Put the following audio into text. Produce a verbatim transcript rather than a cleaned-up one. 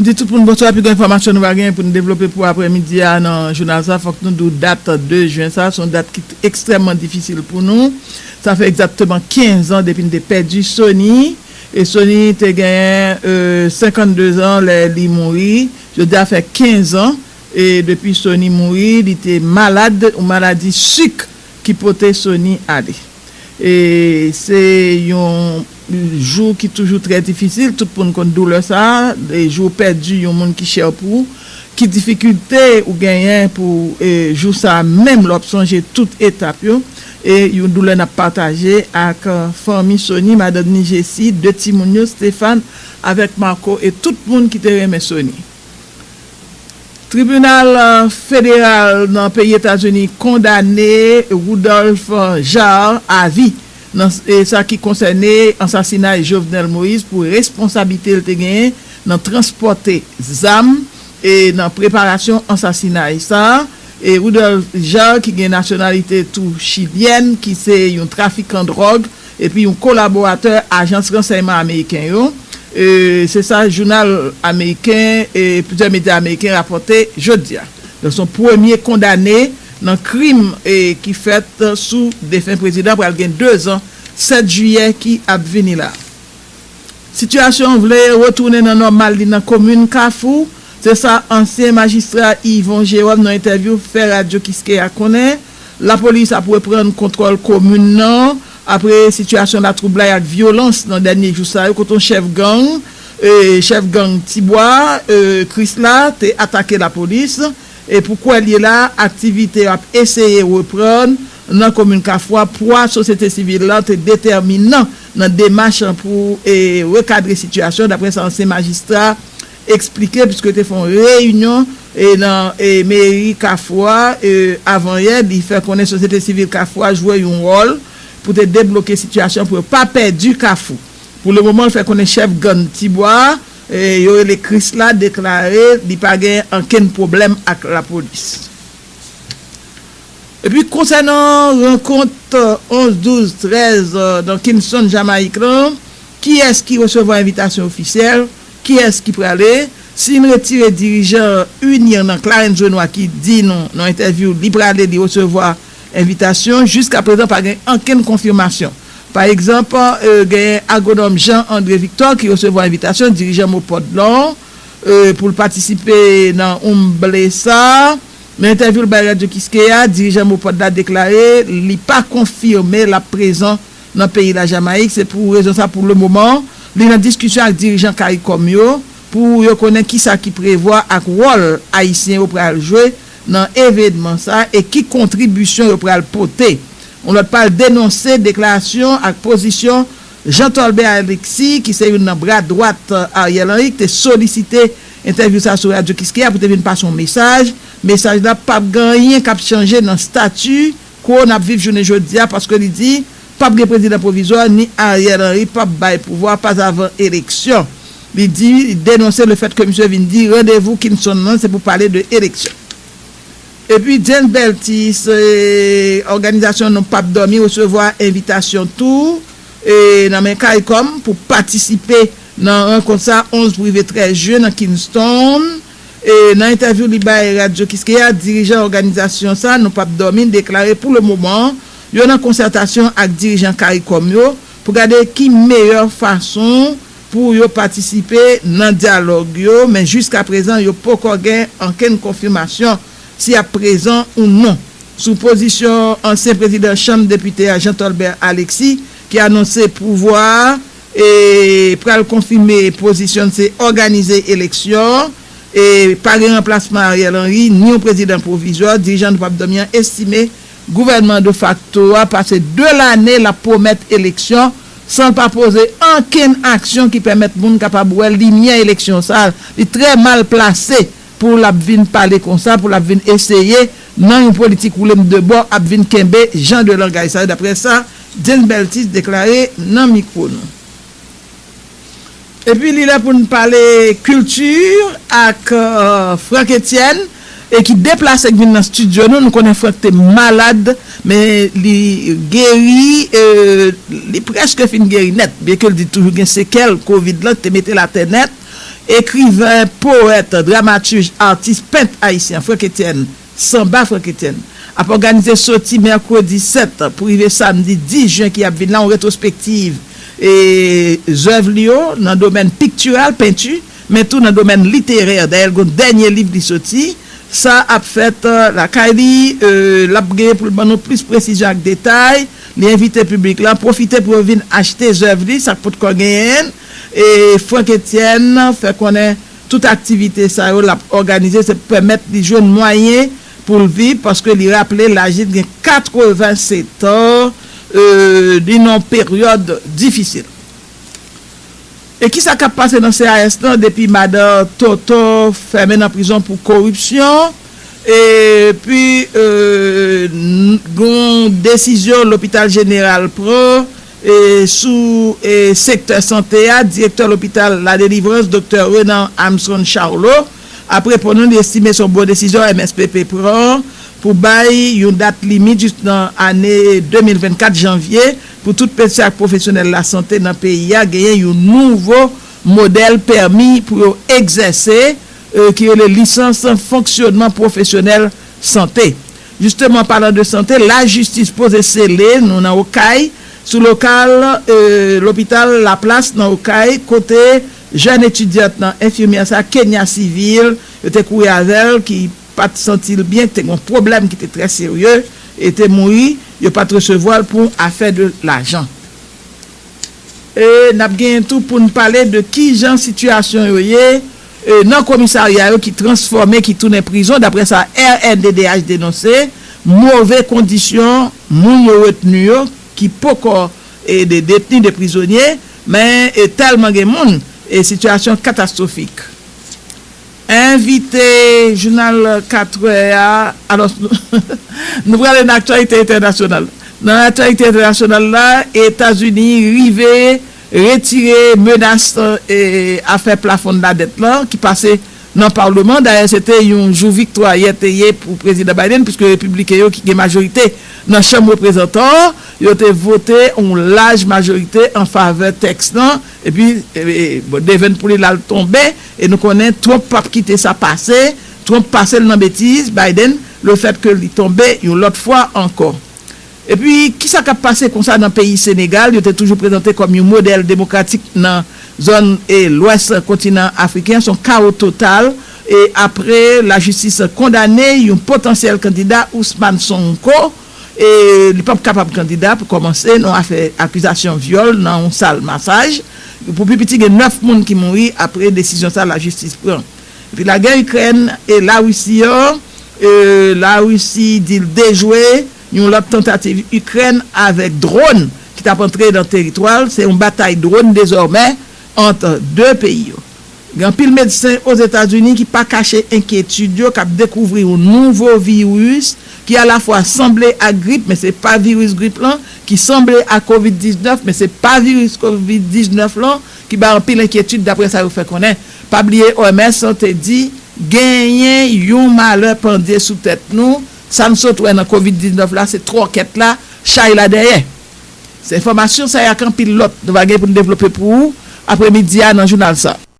Di tout moun bonswa, pi gen enfòmasyon nou va genyen pou nou devlope pou aprèmidi a nan jounal sa. Fòk nou di w dat de jen sa, se yon dat ki t- ekstrèmman difisil pou nou. Sa fè egzakteman kenz an depi n te pèdi Sony. E Sony te genyen euh, senkannde zan lè li mouri. Jodi a fè kenz an e depi Sony mouri, li te malad, yon maladi sik ki pote Sony ale. E se yon jou ki toujou trè difisil, tout moun konn doulè sa, e jou w pèdi yon moun ki chè pou ou, ki difikilte ou genyen pou e, jou sa menm lè w ap sonje tout etap yo, e yon doulè n ap pataje ak fanmi Sony, madanm ni Jesi, de timoun yo, Stéphane avèk Marco, e tout moun ki te renmen Sony. Tribinal federal nan peyi Etazini kondane Rudolph Jaar a vi nan sa ki konsène ansasinay Jovenel Moïse pou responsablite l te genyen nan transpòte zam e nan preparasyon ansasinay sa a. E Rudolph Jaar, ki gen nasyonalite tou chilyèn, ki se yon trafikan dwòg epi yon kolaboratè ajans ransèyman ameriken yo, e se sa jounal ameriken e plizyè medya ameriken rapòte jodi a. Donk, se yon premye kondane nan krim e ki fèt sou defen prezidan, pral gen de zan, sèt jiyè ki ap vini la. Sitiyasyon vle retounen nan nòmal li nan komin Kafou. Se sa ansyen majistra Yvon Jérôme nan entèvyou fè Radyo Kiskeya konnen. Lapolis ap reprann kontwòl komin nan apre sitiyasyon latwoublay ak vyolans nan dènye jou sa yo kote yon chèf gang, e, chèf gang Tibwa, e, Krisla te atake lapolis. E pou kwè l ye la, aktivite yo ap eseye reprann nan komin Kafou a. Pwa sosyete sivil la te detèminan nan demach pou e, rekadre sitiyasyon, daprè sa ansyen majistra eksplike, piske yo te fè yon reyinyon e, nan e, meri Kafou a e, avanyè. Li fè konnen sosyete sivil Kafou a jwe yon wòl pou te debloke sitiyasyon pou yo pa pèdi Kafou. Pou le moman, l fè konnen chèf gang Tibwa, e, yo rele Krisla, deklare li pa gen ankenn pwoblèm ak lapolis. Epi konsènan rankont onz, douz, trèz nan Kingston, Jamayik lan, kiyès ki resevwa envitasyon ofisyèl, kiyès ki prale? Si n retire dirijan UNIR nan, Clarens Renois, ki di nou nan entèvyou li prale, li resevwa envitasyon, jiskaprezan pa gen ankenn konfimasyon. Pa egzanp, e, gen agwonòm Jean André Victor ki resevwa envitasyon dirijan MOPOD lan e, pou l patisipe nan omble sa. Nan entèvyou l bay Radyo Kiskeya, dirijan MOPOD la deklare li pa konfime l ap prezan nan peyi Lajamayik. Se pou rezon sa, pou le moman, li nan diskisyon ak dirijan CARICOM yo pou yo konnen kisa ki prevwa ak wòl ayisyen yo pral jwe nan evènman sa e ki kontribisyon yo pral pote. Yon lòt pa, l denonse deklarasyon ak pozisyon Jean Tolbert Alexis, ki se youn nan bra dwat Ariel Henry, ki te solisite entèvyou sa sou Radyo Kiskeya pou te vin pase yon mesaj. Mesaj la p ap gen anyen k ap chanje nan statu quo n ap viv jounen jodi a, paske li di p ap gen prezidan pwovizwa, ni Ariel Henry p ap bay pouvwa pazavan eleksyon. Li di, li denonse lefèt ke misye vin di randevou Kingston nan se pou pale de eleksyon. Epi James Beltis, e, òganizasyon Non p ap Dòmi resevwa envitasyon tou e, nan men CARICOM pou patisipe nan rankont sa onz pou rive trèz jen nan Kingston. E, nan entèvyou li bay Radyo Kiskeya, dirijan òganizasyon sa Non p ap Dòmi deklare pou le moman yo nan konsètasyon ak dirijan CARICOM yo pou gade ki meyè fason pou yo patisipe nan dyalòg yo, men jiskaprezan yo poko gen ankenn konfimasyon si y ap prezan ou non. Sou pozisyon ansyen prezidan Chanm Depite a Jean Tolbert Alexis, ki anonse pouvwa a e pral konfime pozisyon l se òganize eleksyon e pa gen ranplasman Ariel Henry ni yon prezidan pwovizwa, dirijan Nou p ap Dòmi an estime gouvènman defakto a pase de lane l ap pwomèt eleksyon san l pa poze ankenn aksyon ki pèmèt moun kapab wè limyè eleksyon sa. Li trè mal plase pou l ap vin pale konsa, pou l ap vin eseye nan yon politik woule m de bò ap vin kenbe jan de langaj sa yo, daprè sa James Beltis deklare nan mikwo nou. Epi li lè pou n pale kilti ak euh, Franck Etienne e ki deplase k vin nan estidyo nou. Nou konnen Franck te malad, men li geri, euh, li prèske fin geri nèt, byenke l di toujou gen sekèl kovid lan ki te mete l atè nèt. Ekriven, powèt, dramatij, atis, pent ayisyen Franck Etienne, Sanba Franck Etienne, ap òganize soti mèkredi sèt pou rive samdi dis jen ki ap vin la, yon retwospektiv e zèv li yo nan domèn piktiral, penti, men tou nan domèn literè. Dayè, l gen yon dènye liv li soti. Sa ap fèt lakay li, l ap genyen pou l ban nou plis presizyon ak detay. Li envite piblik la pwofite pou yo vin achte zèv li, sa k potkò genyen. E Franck Etienne fè konnen tout aktivite sa yo l ap òganize se pou pèmèt li jwenn mwayen pou l viv, paske li raple laj li gen katreven setan, li nan yon peryòd difisil. E kisa k ap pase nan C A S lan depi madan Toto fèmen nan prizon pou koripsyon? Epi, gon desizyon lopital jeneral pran sou sektè sante a, direktè lopital La Délivrance, Doktè Renan Armstrong Charlot, ap reponn nou, li estime se yon bon desizyon M S P P pran pou bay yon dat limit jis nan ane de mil vennkat, janvye, pou tout medsen ak pwofesyonèl lasante nan peyi a genyen yon nouvo modèl pèmi pou yo egzèse, ki rele lisans fonksyonman pwofesyonèl sante. Jisteman, an palan de sante, lajistis poze sele nou nan Okay, sou lokal lopital Laplas nan Okay, kote jèn etidyant nan enfimyè sa, Kenya Civil, yo te kouri avè l, ki pa t santi l byen, ki te gen yon pwoblèm ki te trè serye, e te mouri, yo pa t resevwa l pou afè de lajan. E n ap genyen tou pou n pale de kijan sitiyasyon yo ye nan komisarya yo ki transfòme, ki tounen prizon, daprè sa R N D D H denonse, move kondisyon moun yo retni yo, ki poko de detni, de prizonye, men tèlman gen moun, e sitiyasyon katastwofik. Envite jounal katrè a. Alò, nou prale nan aktyalite entènasyonal. Nan aktyalite entènasyonal la, Etazini rive retire menas afè plafon ladèt lan ki pase nan palman. Dayè, se te yon jou viktwa yè te ye pou Prezidan Biden, piske repibliken yo ki gen majorite nan Chanm Reprezantan an, yo te vote yon laj majorite an favè tèks lan. Epi, bon, devèn pou li l al tonbe, e nou konnen Trump p ap kite sa pase. Trump pase l nan betiz, Biden, lefètke li tonbe yon lòt fwa ankò. Epi, kisa k ap pase konsa nan peyi Senegal? Yo te toujou prezante kòm yon modèl demokratik nan zòn e lwès kontinan afriken an. Se yon kawo total, e apre lajistis kondane yon potansyèl kandida, Ousmane Sonko, e li p ap kapab kandida pou kòmanse nan yon afè akizasyon vyòl nan yon sal masaj. Pou pi piti, gen nèf moun ki mouri apre desizyon sa lajistis pran. Epi lagè Ikrèn e Larisi an, Larisi di l dejwe yon lòt tantativ Ikrèn avèk dwòn ki t ap antre nan teritwa l. Se yon batay dwòn dezòmè ant de peyi yo. Gen anpil medsen Ozetazini ki pa kache enkyetid yo, k ap dekouvri yon nouvo viris ki alafwa sanble ak grip, men se pa viris grip lan, ki sanble ak kovid diznèf, men se pa viris kovid diznèf lan, ki bay anpil enkyetid, daprè sa yo fè konnen. Pa bliye, O M S te di, genyen yon malè pandye sou tèt nou. Sa n sot wè nan kovid diznèf la, se twòkèt la, chay la dèyè. Se enfòmasyon sa yo ak anpil lòt nou va gen pou n devlope pou ou apremidi a nan jounal sa.